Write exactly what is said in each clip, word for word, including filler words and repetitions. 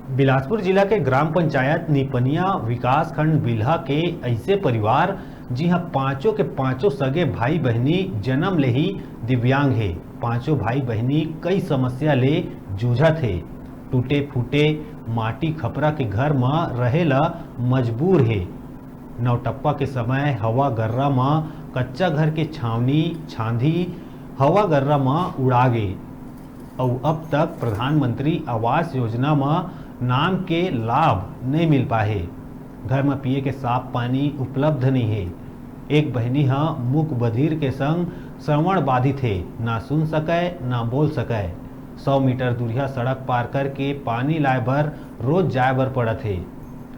बिलासपुर जिला के ग्राम पंचायत निपनिया विकासखंड बिल्हा के ऐसे परिवार, जिहां पांचों के पांचों सगे भाई बहिनी जन्म ले ही दिव्यांग हे। पांचों भाई बहिनी कई समस्या ले जूझत हे। टूटे फूटे माटी खपरा के घर म रहे ल मजबूर हे। नौटप्पा के समय हवा गर्रा म कच्चा घर के छावनी छांदी हवा गर्रा म उड़ा गे। अउ अब तक प्रधानमंत्री आवास योजना म नाम के लाभ नइ मिल पाहे। घर म पिए के साफ पानी उपलब्ध नइ हे। एक बहिनी ह मूक बधिर के संग श्रवण बाधित हे, ना सुन सकय, ना बोल सकय। सौ मीटर दूरिहा सड़क पार करके पानी लाए बर रोज जाए बर पड़त हे।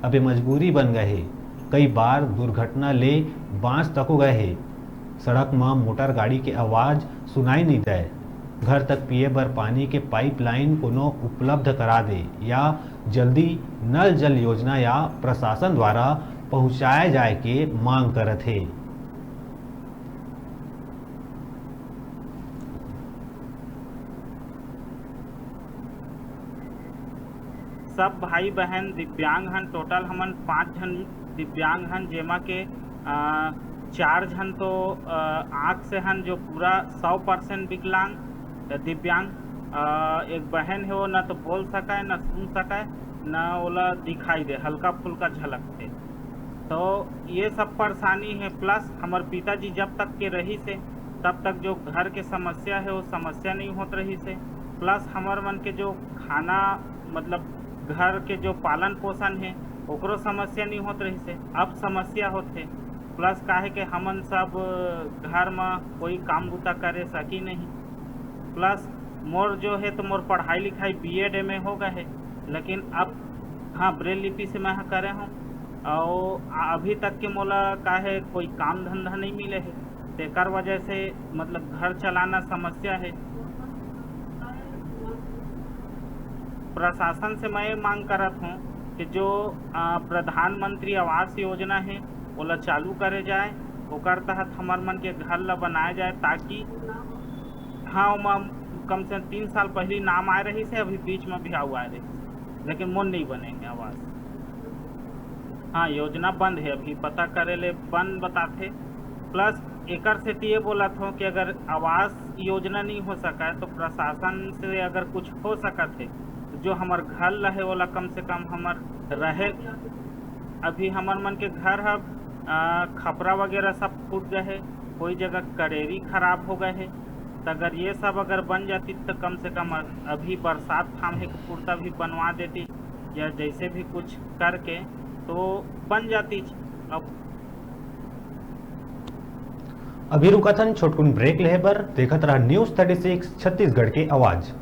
अब ये मजबूरी बन गए हे। कई बार दुर्घटना ले बांच तको गए हे। सड़क म मोटर गाड़ी के आवाज सुनाई नइ दय। घर तक पिए बर पानी के पाइपलाइन कोनो उपलब्ध करा दे या जल्दी नल जल योजना या प्रशासन द्वारा पहुंचाए जाए के मांग करत हे। सब भाई बहन दिव्यांग हन। टोटल हमन पाँच झन दिव्यांग हन, जेमा के अ, चार झन तो अ, आँख से हन, जो पूरा सौ परसेंट विकलांग, अ, दिव्यांग। अ, एक बहन हे, वो न तो बोल सकय, न सुन सकय, न ओला दिखाई दे, हल्का फुल्का झलकथे। तो ये सब परेशानी हे। प्लस हमर पिताजी जब तक के रहिस हे, तब तक जो घर के समस्या हे, वो समस्या नहीं होत रहिस हे। प्लस हमर मन के जो खाना, मतलब घर के जो पालन पोषण हे, ओकरो समस्या नहीं होत रहिस हे। अब समस्या होथे। प्लस काहे के हमन सब घर म कोई काम बूता करे सकी नहीं। प्लस मोर जो हे तो मोर पढ़ाई लिखाई बी एड एम ए हो गए हे, लेकिन अब, हाँ, ब्रेल लिपि से मैं ह करे हूँ। और अभी तक के मोला का हे, कोई काम धंधा नहीं मिले हे, तेकर वजह से मतलब घर चलाना समस्या हे। प्रशासन से मैं ये मांग करत हूँ कि जो अ, प्रधानमंत्री आवास योजना हे, ओला चालू करे जाए, ओकर तहत हमर मन के घर ला बनाए जाए, ताकि, हाँ, ओमा कम से कम तीन साल पहली नाम आए रहिस हे, अभी बीच में भी आऊ आए रहिस हे, लेकिन मोर नहीं बने हे आवास। हाँ, योजना बंद हे, अभी पता करे ले बंद बताथे। प्लस एकर सेती ये बोलत हूँ कि अगर आवास योजना नहीं हो सका है, तो प्रशासन से अगर कुछ हो सकत हे, तो जो हमर घर ला हे, ओला कम से कम हमर रहे। अभी हमर मन के घर ह, अ, खपरा वगैरह सब फूट गए हे, कोई जगह करेरी खराब हो गए हे। तो अगर ये सब अगर बन जाती, तो कम से कम अभी बरसात थामे के पुरता भी बनवा देती, या जैसे भी कुछ करके तो बन जाती। अब अभी रुकत हन छोटकुन ब्रेक लेहे बर। देखत रहा न्यूज़ थर्टी सिक्स छत्तीसगढ़ के आवाज।